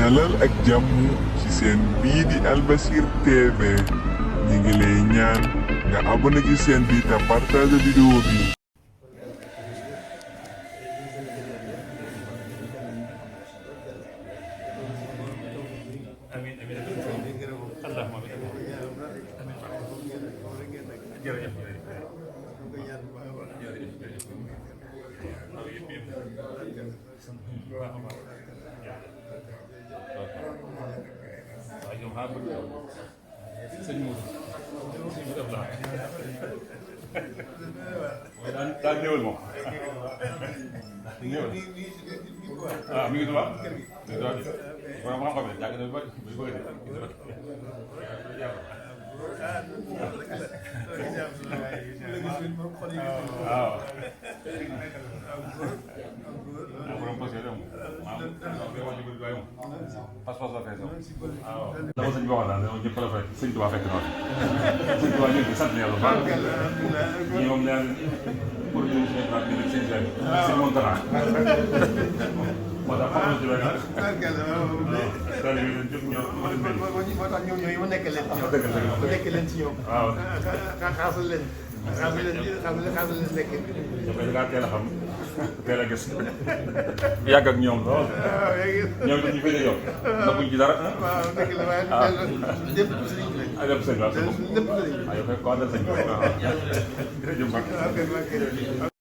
dalal ak jàmm ci seen bii di Albasir TV ñi ngi lay ñaan nga abonné ci seen bi te partage vidéo bi. sëñ Moussa daal néewal moom néewal ah mi ngi tubaab borom xam-xam ne jàng na bu bëgg waaw borom posé moom pas-pas la fees waaw dama sëñ bi waxoon daal dama ñëpp la fekk sëñ Tuubaa fekk noonu sëñ Tuubaa ñun di sant yàlla bu baax ñi moom neen pour ñu suñu baax ñu sëñ sëñ Montana moo tax xam na ci benn daal yi ñëpp ñoo moo tax ñoom ñooy mu nekk leen ci ñoom mu nekk leen ci ñoom waaw xaasal leen nekk dafay ngaa teel a xam teel a gis yàgg ak ñoom lool ñoom dañu fay yow ndax buñ ci dara waaw nekk la waaye lépp sëriñ bi lañ lépp sëñ bi lépp sëriñ bi yow fekk ko àndal sëñ bi jërëjëf Mbacke